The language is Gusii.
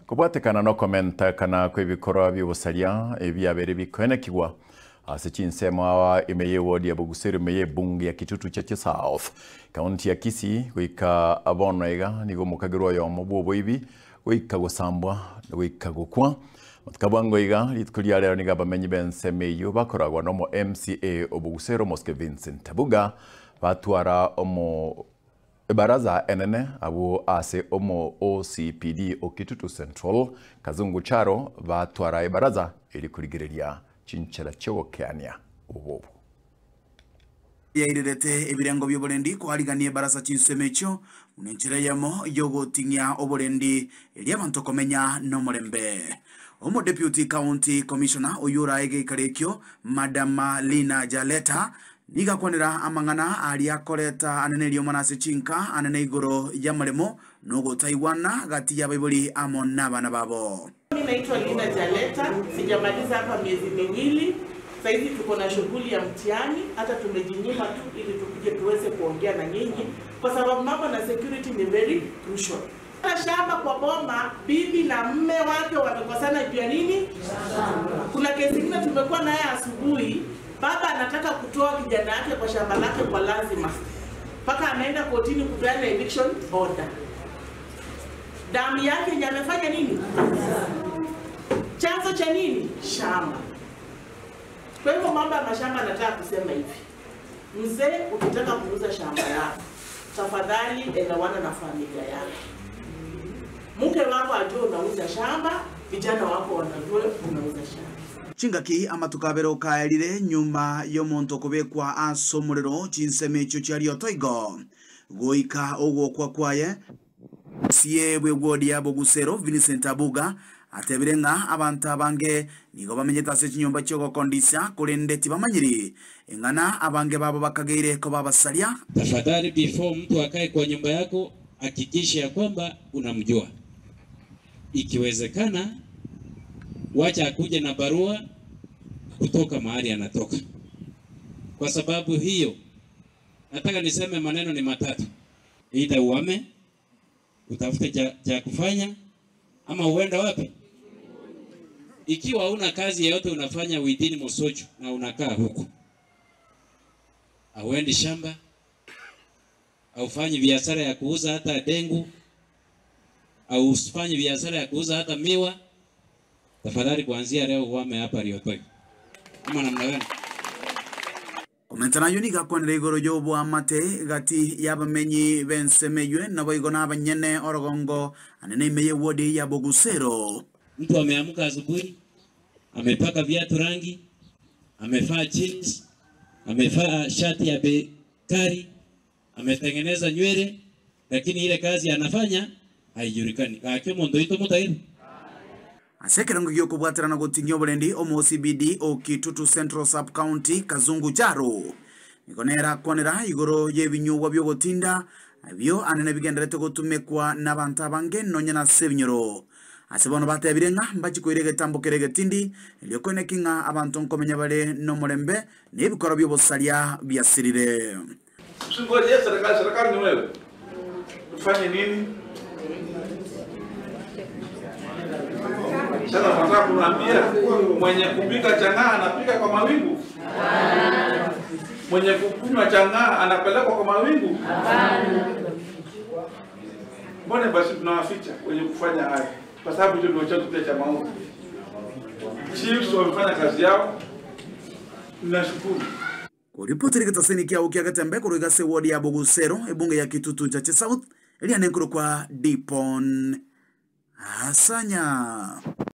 Kobwatekana nokomentekana kw'ebikorwa bi'obosaria ebiabeire bikoenekigwa ase chinsemo aa ime y'ewodi ya Bogusero ime y'ebunge ya Kitutu Chache South, County ya Kisii goika bono iga nigo omokagerwa oyomo bw'oboibi goika gosambwa na goika gokwa. Amatuko abwango iga rituko ria rero nigo abamenyi b'ensemo eyio bakoragwa nomo MCA o Bogusero Omosike Vincent Abuga batwara omo Ebaraza enene abwo ase omo OCPD o Kitutu Central, Kazungu Charo, batwara ebaraza eria korigereria chinchera chiogokeania obobe obo. Yairerete ebirengo bi'oborendi koarigania ebarasa chinsemo echio buna enchera eyemo y'ogoting'ia oborendi erio abanto komenya nomorembe. Omodeputy County Commissioner oyio orae egeikaro ekio, Madam Lina Jaleta, Nigo akwanera amang'ana aria akoreta anene eriomana ase chinka anene igoro y'amaremo, na ogotaigwana gati y'abaibori amo nabana babo. Mi naitwa Linda Jaleta, sijamaliza hapa miezi miwili, saizi tuko na shughuli ya mtihani, hata tumejinyima tu ili tukuje tuweze kuongea na nyinyi kwa sababu mambo na security ni very crucial. Shamba kwa boma, bibi na mme wake wamekosana juu ya nini? Kuna kesi ingine tumekuwa naye asubuhi, baba anataka kutoa kijana yake kwa shamba lake kwa lazima, mpaka anaenda kotini kupeana eviction order. Damu yake yenye amefanya nini? Chanzo cha nini? Shamba. Kwa hivyo mambo ya mashamba, nataka kusema hivi, mzee, ukitaka kuuza shamba yako, tafadhali elewana na familia yako. Mke wako ajue unauza shamba, vijana wako wanajua unauza shamba. Chingaki amatuko abere okaerire nyuma y'omonto okobekwa ase omorero chinsemo echio chiaria otoigo goika ogokwa kwaye. Sie bw'egwodi ya Bogusero, Vincent Abuga, atebire ng'a abanto abange nigo bamenyete ase chinyomba chi'ogokondisia, korende tibamanyiri ing'ana abange babo bakageire koba abasaria. Tafadhali before mtu akae kwa nyumba yako hakikisha ya kwamba unamjua. Ikiwezekana wacha akuje na barua kutoka mahali anatoka. Kwa sababu hiyo nataka niseme maneno ni matatu. Either uame, utafute cha kufanya ama uende wapi? Ikiwa huna kazi yoyote unafanya within Mosocho na unakaa huku, hauendi shamba, haufanyi biashara ya kuuza hata dengu, haufanyi biashara ya kuuza hata miwa, tafadhali kuanzia leo uhame hapa Riotoigo. Ama namna gani? Komenta nayo nigo akwanera igoro y'oboamate gati y'abamenyi b'ensemo eywe naboigo n'abanyene orogongo ane ime y'ewodi ya Bogusero. Mtu ameamka asubuhi, amepaka viatu rangi, amevaa jeans, amevaa shati ya bei kali, ametengeneza nywele, lakini ile kazi anafanya haijulikani. Gaki omonto oito motaire. Ase ekerengo gi'okobwaterana gotinyia oborendi omo OCPD o Kitutu Central Sub County Kazungu Charo nigo nere akwanera igoro y'ebinyugwa bi'ogotinda ebio anene bigenderete gotumekwa n'abanto abange nonya nase ebinyoro. Ase bono batebire ng'a mbachi koira egetambo kere egetindi erio koineki ng'a abanto nkomenya bare nomorembe na ebikorwa bi'obosaria biasirire. Usingoje serikali, serikali ni wewe. Tufanye nini? Sasa nataka kuambia mwenye kupika chang'aa anapika kwa mawingu. Mwenye kukunywa chang'aa anapelekwa kwa mawingu. Mbona basi tunawaficha wenye kufanya haya? Kwa sababu hicho ndio chanzo pia cha maovu. Chiefs wamefanya kazi yao. Ninashukuru. Koripoteri getaseni kiao kia Getembe korwa iga ase eward ya Bogusero, ebunge ya Kitutu Chache South, eria nenkoro kwa Dipon Asanya.